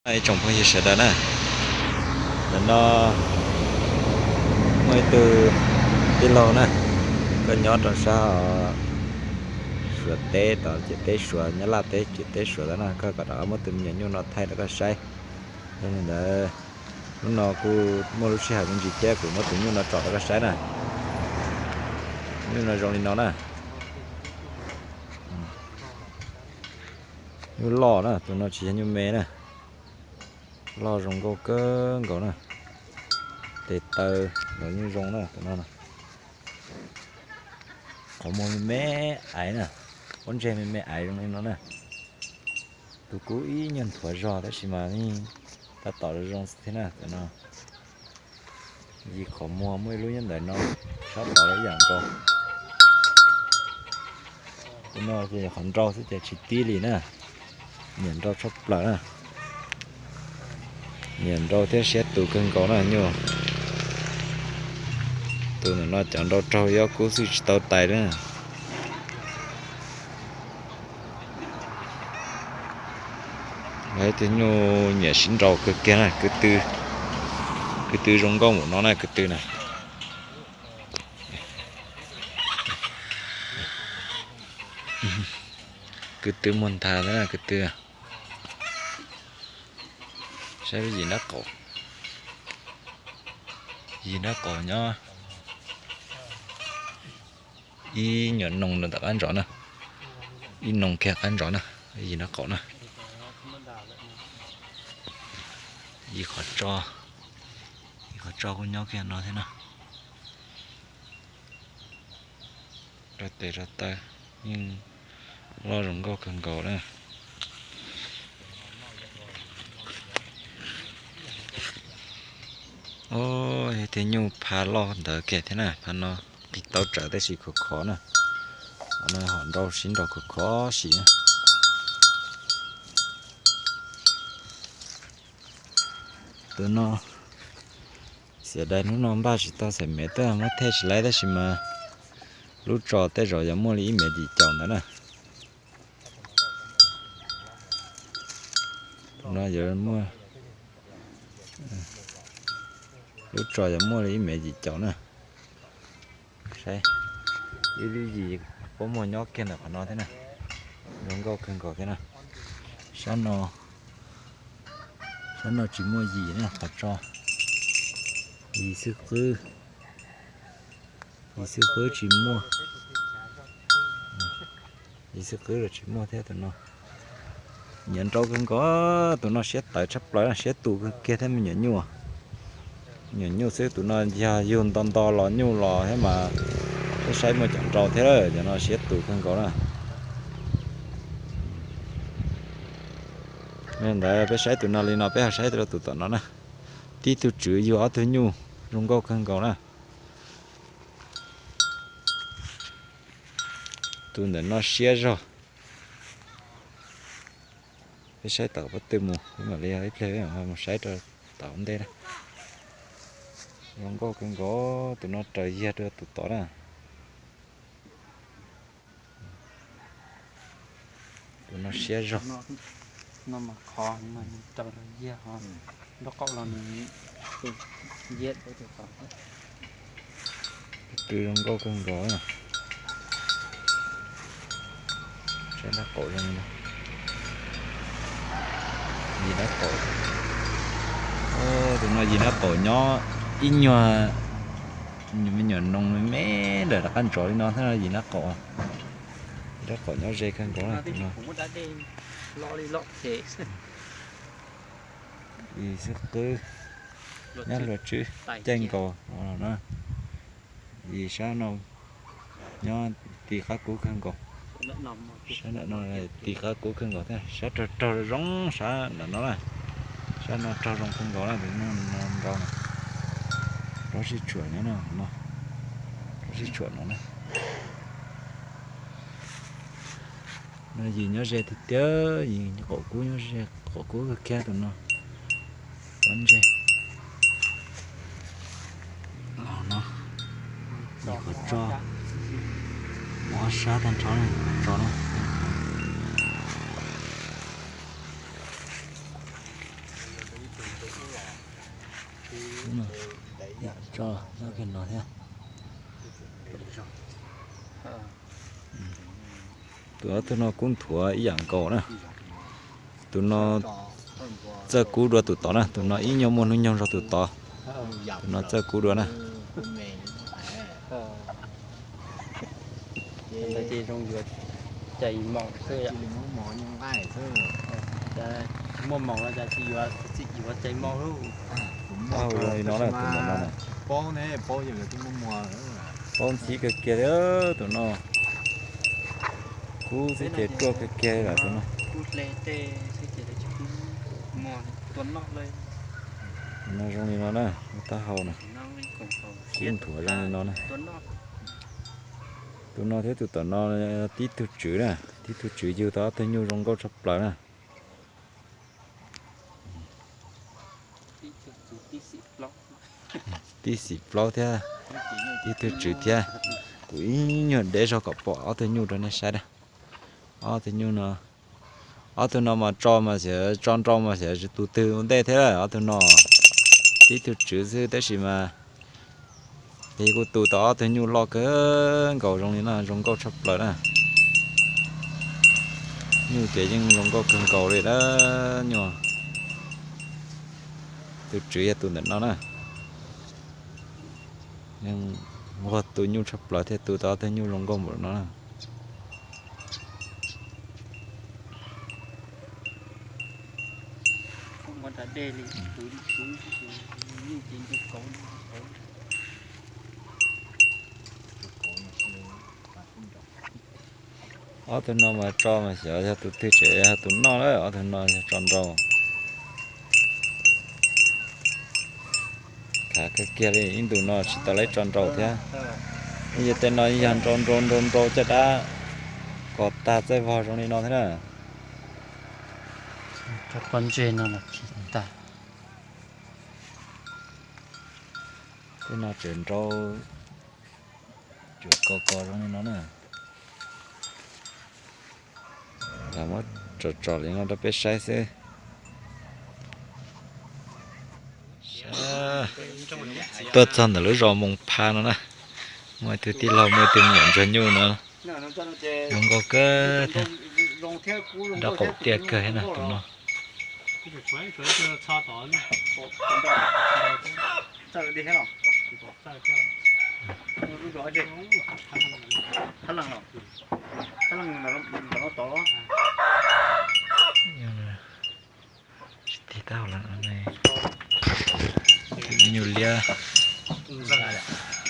Ib tsoom phooj ywg sawv daws na, ntawm no muaj ib tug tij laug na, koj nyob rau sab Suav teb tod, ciam teb Suav, Nyab Laj teb ciam teb Suav tod na, koj kom rov muab tus me nyuam nyuj no thaij rau koj saib. Yog li ntawd, hnub no kuj muaj lub sij hawm me ntsis thiab, kuv muab tus nyuj no tso rau koj saib na. Nyuj no zoo li no na. Nyuj loj na, tus no tsis yog nyuj me na. Loj zoo nkauj kawg nkaus na. Tes taw los yeej zoo na tus no. Qhov muag me me aiv na, pob ntseg me me aiv zoo li no na. Tus kub ib nyuag nthuav zog tab sis mas yeej tab tom zoo zoo xwb thiab na tus no. Yim qhov muag muaj ib lub nyob ntawm no, sab tod los ib yam nkaus. Tus no ces qhov nrau xwb ces tsis tib li na. Nyiam nrau tshaj plaws na. Nyiam nrau thiab siab tus kawg nkaus na nyuj. Tus ntawm no cov nrau raug yob kub xwb tsis tau tais na. Lawv tus nyuj nyiam sib nrau kawg kiag na, kwv tw zoo nkauj npaum no na kwv tw na. Kwv tw muag nthav na kwv tw. Saib yim nrab qaum, yim nrab qaum nyob ib nyuam noog ntawm qab ntsov na, ib noog kiag qab ntsov na, yim nrab qaum na. Yim qhov tso, yim qhov tso kuj nyob kiag no thiab na. Rau tes rau taw yeej loj zoo nkauj kawg nkaus na. Ub, yog tej nyuj pha loj ntawd kiag thiab na, pha no qis tau tsawv tab sis khov khov na. Qhov no ho nrau sib nrau khov khov sim na. Tus no xiam dais hnub no npaj tsis tau xaim mev tuaj muab thej tsis laib tab sis mas lub tso tej zaum yuav muaj li ib mev yim caum ntawd na. Tus no yuav muaj, lub tso yuav muaj li ib mev yim caum na. Saib, ib lub yim pob muag nyob kiag ntawm qhov no thiab na. Zoo nkauj kawg nkaus thiab na. Sab no, sab no tsis muaj yim na, qhov tso, yim xwb qwb, yim xwb qwb tsis muaj. Yim xwb qwb los tsis muaj thiab tus no. Nyiam nrau kawg nkaus, tus no siab tawv tshaj plaws, siab tus kawg kiag thiab me nyuam nyuj. Nyuam nyuj xwb, tus no yog yug nto nto los nyuj los thiab mas saib saib muaj cov nrau thiab, cov no siab tus kawg nkaus na. Li ntawd peb saib tus no li no, peb ho saib rau tus tom no na. Tib tug tswv yug ob tug nyuj zoo nkauj kawg nkaus na. Tus ntawm no siab zog. Peb saib tom pob tw mus, peb mam li ib pliag mus saib rau tom ntej na. Zoo nkauj kawg nkaus, tus no raws yag rau tus tod na. Tus no siab zog. Tus zoo nkauj kawg nkaus. Saib nab qaum zoo, yim nab qaum. Tus no yim nab qaum nyob ib nyuag, me nyuam noog me me ntawm rov qab ntsov li no thiab no yim nab qaum. Yim nab qaum nyob ze kawg nkaus na tus no. Yim xwb qwb, nyob luag tswb caij nkaus na. Yim sab no nyob ti qab kub kawg nkaus. Sab nram no ti qab kub kawg nkaus thiab, sab raug raug zoo sab nram no na. Sab no raug zoo kawg nkaus na, tus no nrau na. Rov sib tshuam nyob no, rov sib tshuam no na. No yim nyob ze tiag tiag, yim qaum kub nyob ze, qaum kub kawg kiag tus no. Pob ntseg los no, yim qhov tso, ob sab tag nrho na, qhov tso na. Tso nyob kiag no thiab. Tus ob tug no kub nthuav ib yam nkaus na. Tus no txawj kub dua tus tod na, tus no ib nyuag muaj hnub nyoog zog tus tod. Tus no txawj kub dua na. Ces zoo yuav cais mos xwb. Muaj mos no cas tsis yuav, tsis yuav cais mos lawm. Paub zoo li no na, tus ntawm no na. Paub ntxhib kawg kiag li tus no. Kub xwb ces ruaj kawg kiag li lawm tus no. Tus no zoo li no na, lub taub hau na. Kub nthuav zoo li no na. Tus no thiab tus tom no tib tug tswv na, tib tug tswv yug tau ob tug nyuj zoo nkauj tshaj plaws na. Tib xim plaub thiab, tib tug tswv thiab. Kuv ib nyuag deb zog kom pom ob tug nyuj rau nej saib na. Ob tug nyuj no, ob tug no mas tso mas xyov tso nrau mas xyov tus twg ua ntej thiab lawm. Ob tug no tib tug tswv xwb tab sis mas yog kuj tu tau ob tug nyuj loj kawg nkaus zoo li no, zoo nkauj tshaj plaws na. Nyuj ces yeej zoo nkauj kawg nkaus li na. Nyuj, tus tswv yog tus ntawm no na. Yeej nquag tu nyuj tshaj plaws thiaj tu tau ob tug nyuj zoo nkauj npaum no na. Ob tug no mas tso mas xyov yog tus twg tseem yog tus noj lawm, ob tug no yog tso nrau. Khav kawg kiag li, ib ntus no tsis tau lawv tso nrau thiab. Yog tej no yog nrau nrau nrau nrau caj dab kos tag txaij vog zoo li no thiab na. Cov pob ntseg no los tsis tag. Tej no tseem nrau cuam kos kos zoo li no na. Los muab tsom tsom li no rau peb saib xwb. Tuaj txog ntawm lub zos Moos Pha no na, muaj ib tug tij laug muaj ib tug me nyuam ntsuag nyuj no, zoo nkauj kawg thiab, dab qaum tiaj kawg thiab na tus no. Tsis tig tau lawm, nyuj liab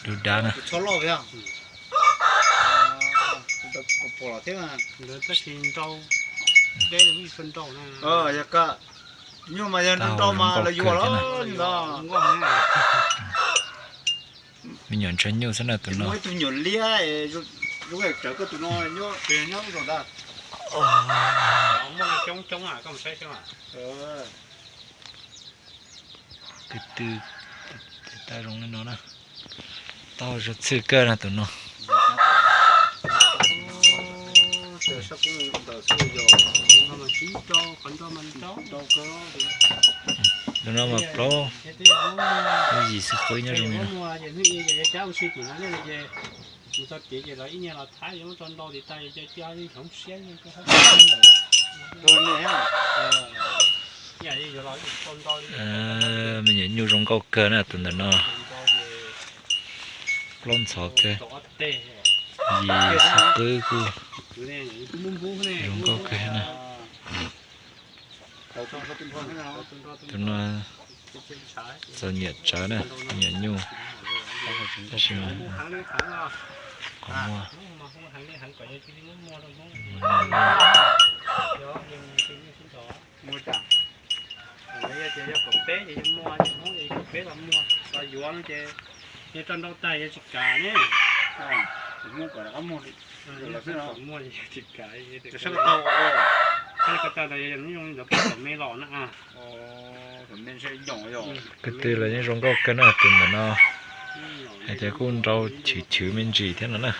dub dab na. Yog nyuj mas yog nrau mas lawv yuav los ntag. Me nyuam ntsuag nyuj xwb na tus no. Muaj ib tug nyuam liab, zoo rawv koj tus no nyob, nyob lub zos ntag. Muaj coob coob, koj mus saib xwb. Kwv tw, tes taw zoo li no na. Taub hau zoo txhwj kawg na tus no. Tus no mas plaub, plaub yim xwb qub nyob zoo li no. Me nyuam nyuj zoo nkauj kawg na tus ntawm no. Plaub ntxhov kawg, yim xwb qub kuj zoo nkauj kawg na. Tus no txom nyem tsawv na, me nyuam nyuj, tab sis mas qhov muag. Kwv tw los yeej zoo nkauj kawg na tus ntawm no, hais tias kuj nrau chwv chwv me ntsis thiab no na.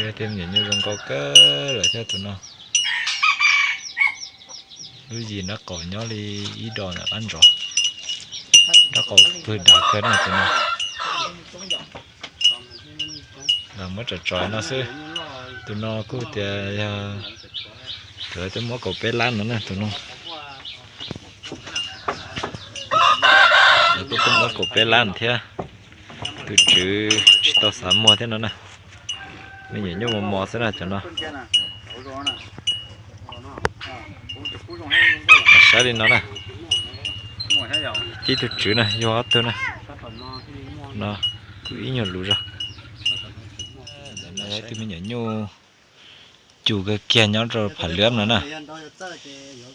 Tej me nyuam nyuj zoo nkauj kawg lawm thiab tus no. Lub yim nraub qaum nyob li ib dos ntawm qab ntsov. Nraub qaum pwg dav kawg na tus no. Los muab tsom tsom no xwb. Tus no kuj tias yog, tus lawv twb muab kaum peb lab no na tus no. Lawv kuj twb muab kaum peb lab thiab. Tus tswv tsis tau xav muag thiab no na. Me nyuam nyuj mos mos xwb na cov no. Saib li no na. Tib tug tswv na yug ob tug na. No kuj ib nyuag lus zog. Ntawm no yog ib tug me nyuam nyuj cus kawg kiag nyob rau pham lwb no na.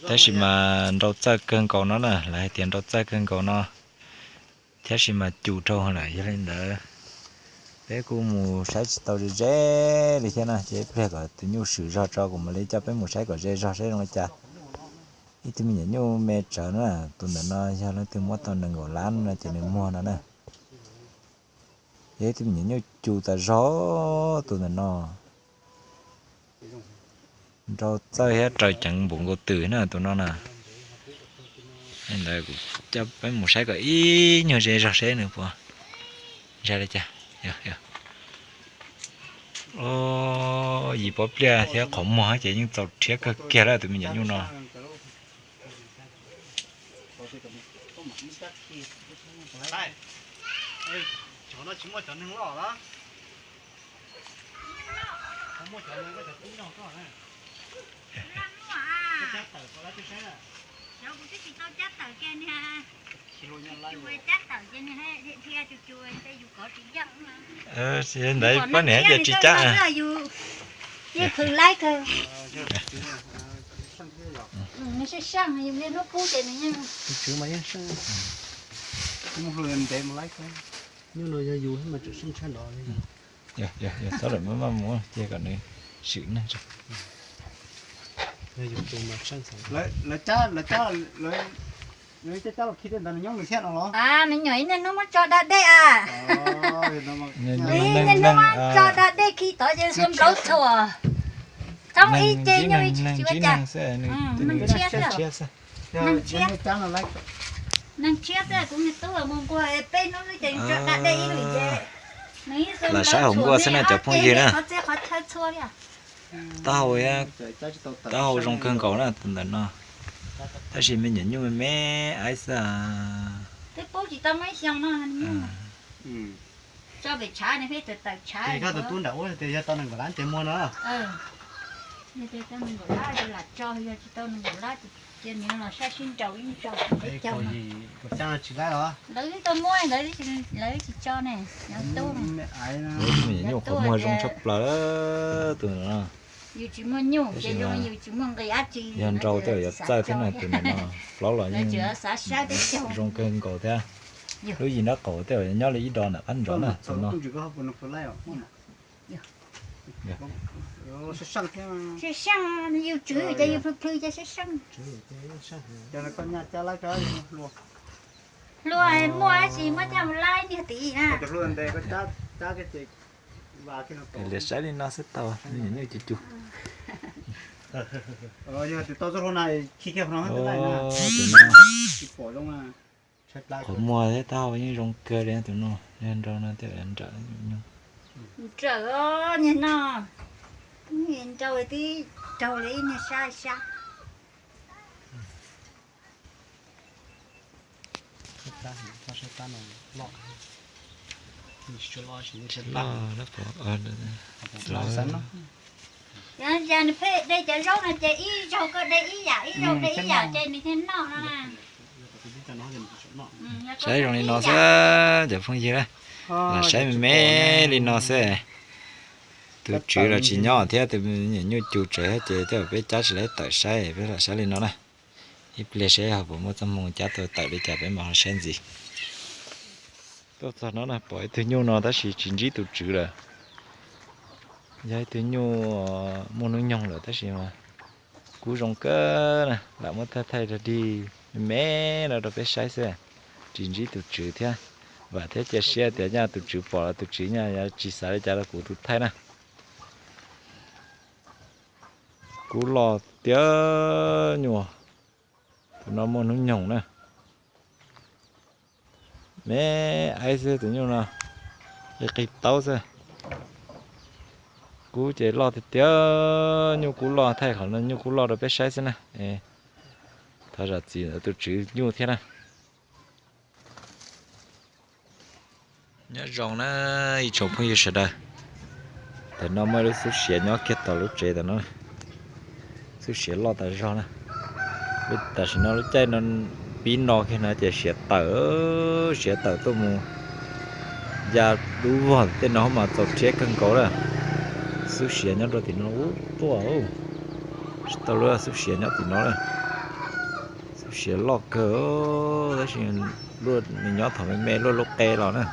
Tab sis mas nrau txawj kawg nkaus no na, lawv hais tias nrau txawj kawg nkaus no. Tab sis mas cus dhau lawm, yog li ntawd peb kuj mus saib tsis tau ze ze li thiab na, ces ib pliag kom tus nyuj swm zog tso kuv mam li coj peb mus saib kom ze zog saib zoo li cas. Ib tug me nyuam nyuj me tsawv na, tus ntawm no yog leej twg muab tau nees nkaum lab no ces nws muag no na. Yog ib tug me nyuam nyuj cus tas zog tus ntawm no. Nrau txawj thiab raws ceev npaum nkaus twm na tus no na. Ntawd kuv coj peb mus saib kom ib nyuag ze zog seb nws puas ntshai li cas. Yim pob pliaj thiab qhov muag ces yeej txaus rhiab kawg kiag lawm tus me nyuam nyuj no. Ntawd pab niam tias tsis cab. Txhob lam maj maj mus ces kom nws swm neeg. Lawv cab, lawv cab, lawv cab los khi tej ntawd nws nyob nws thiab no los? Me nyuam ib niaj hnub muab tso da dej a. Ib niaj hnub muab tso da dej khi tod ces xuas nplaub txhuam. Thoob ib ce nyuj ib tsis ua cas. Neeg tshiab xwb. Neeg tshiab xwb, kuv niag tub mus nquag peb hnub ces tso da dej ib lwm ces nws ib xuas nplaub txhuam nej ob ce qhov txhia qhov chaw txhua li. Taub hau, taub hau zoo kawg nkaus na tus ntawm no. Tab sis me nyuam nyuj me me aib xwb. Twb pub tsis tau muaj ib xyoo no. Tso pem tshav ne peb tawm tshav. Koj tus tub nram ub tias yog tau nees nkaum lab ces muag no. Yog tias tau nees nkaum lab ces lam tso, yog tsis tau nees nkaum lab ces cia nws los saib sib nraus ib nraus peb caug no. Lawv twb tau muab, lawv tsis tso ne. Yus nyuj qhov muag zoo tshaj plaws tus no. Yus tsis muaj nyuj ces yus tsis muaj nqis dab tsi. Yog nrau tej yuav txawj thiab na tus no. Plaub los yeej zoo kawg nkaus thiab. Lub yim nraub qaum tej nyob li ib dos ntawm qab ntsov na tus no. Yus tswv ces yus plhws plhws ces sab sab. Hlua muaj dab tsi muab coj mus laib niag tid na. Liam saib li no xwb tau, me nyuam nyuj cus cus. Qhov muag thiab taub hau yeej zoo kawg li tus no, nrau no tej nrawm nyuj. Nrawm os niag no, nrau twb raug li ib niag sab sab. Yog nws pheej de cov zaub no ces ib zaug koj de ib yam, ib zaug de ib yam ces nws thiaj noj no na. Saib zoo li no xwb cov phooj ywg, lam saib me me li no xwb. Tus tswv los tsis nyob thiab, tus me nyuam nyuj cus tsawv thiab ces tej zaum peb cab tsis laib tawm saib, peb lam saib li no na. Ib pliag seb ho puas muaj txoj hmoo cab tau tawm li cas peb mam ho saib ntxiv. Tuaj txog no na pom ib tug nyuj no tab sis tsis ntsib tus tswv lawm. Yog ib tug nyuj muaj hnub nyoog lawm tab sis mas kub zoo kawg na, lam muab thaij thaij rag dig me me no rau peb saib xwb. Tsis ntsib tus tswv thiab. Vam thiab cia siab tias nyaj tus tswv pom los tus tswv nyaj yuav tsis xav li cas rau kuv tus thaij na. Kub loj tiag nyuj, tus no muaj hnub nyoog na. Me aib xwb tus nyuj no, li qig taub xwb. Kub ces loj tiag tiag, nyuj kub loj, thaij qhov no nyuj kub loj rau peb saib xwb na. Thov zam txim ntawm tus tswv nyuj thiab na. Nyob zoo na ib tsoom phooj ywg sawv daws. Tam no muaj ib lub xub siav nyob kiag tom lub tsev tam no. Xub siav loj tas zog na. Tam sim no lub caij no pib no kiag no ces siav tawm, siav tawm tuaj mus ya dub vog tej no mas txaus rhiab kawg nkaus lawm. Xub siav nyob rau tim no ub tuaj, tsis tau lub xub siav nyob tim no lawm. Xub siav loj kawg, tab sis luaj nws nyob thaum me me luaj lub qe los na.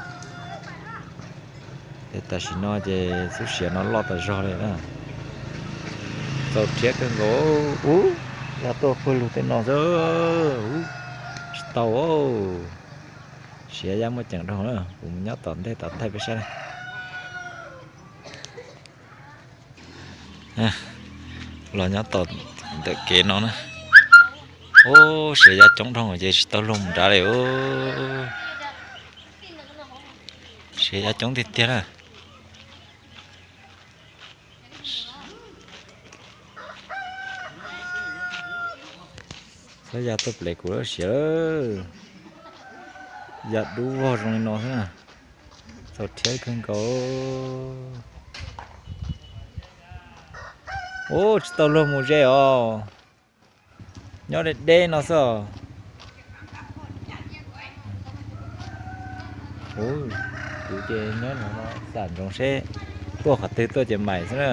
Ces tam sim no ces xub siav no loj tas zog li na. Txaus rhiab kawg nkaus ub, ya tuaj pawg lug tej no xwb ub, tsis tau. Siav ya muaj ceem dhau na, kuv mus nyob tom ntej tom thaij peb saib na. Los nyob tom ntawm kev no na. Ub, siav ya coob dhau ces tsis tau luag mus nrad li. Siav ya coob tiag tiag na. Txhob ya tuaj plev kuv lub siav lawm. Ya dub vog zoo li no xwb na. Txaus rhiab kawg nkaus. Ub, tsis tau luag mus ze os. Nyob deb deb no xwb os. Ub, kuv ces nyob no xam ntsoov seb tuaj qhov twg tuaj ces maim xwb na.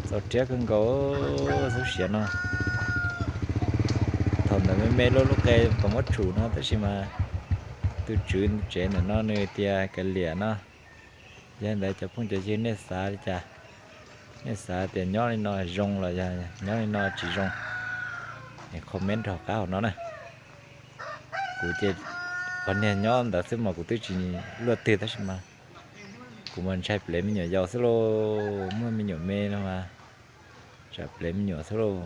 Txaus rhiab kawg nkaus xub siav no. Thaum ntawd me me lub lub qe kom muab tshum no tab sis mas tus tswv tsev ntawm no nws tias kav liam no. Yog li ntawd cov phooj cov ywg nej xav li cas? Nej xav tias nyob li no zoo los yog nyob li no tsis zoo? Comment rau qab hauv no na. Kuv ces qhov niag nyob ntawd xwb mas kuv twb tsis luaj twg tab sis mas kuv mas ntshai plev me nyuam yaus xwb lauj. Muaj me nyuam me no mas tsam plev me nyuam xwb lauj.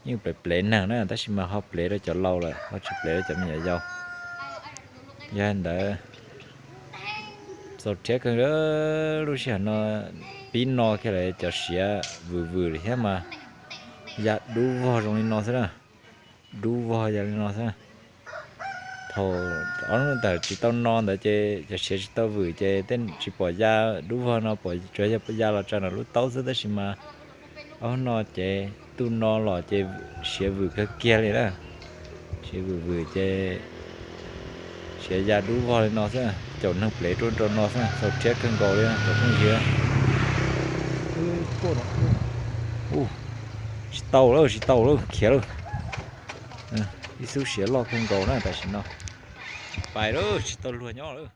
Yeej plev plev neeg na tab sis mas ho plev rau cov laus lawm ho tsis plev rau cov me nyuam yaus. Yog li ntawd txaus rhiab kawg, lub sij hawm no pib no kiag lawm cov siav vwm vwm thiab mas ya dub vog zoo li no xwb na. Dub vog ya li no xwb. Thaum ob hnub tawm tsis tau no ntawd ces cov siav tsis tau vwm ces tej tsis pom ya dub vog no, pom tsuas yog ya los tsa nram lub taub xwb tab sis mas ob hnub no ces tuaj no los ces siav vwm kawg kiag li na. Siav vwm vwm ces siav ya dub vog li no xwb, caum neeg plev rau rau no xwb, txaus rhiab kawg nkaus li cov phooj ywg. Tsis tau lawm, tsis tau lawm, khiav lawm. Ib xub siav loj kawg nkaus na tam sim no. Pais lawm, tsis tau luag nyob lawm.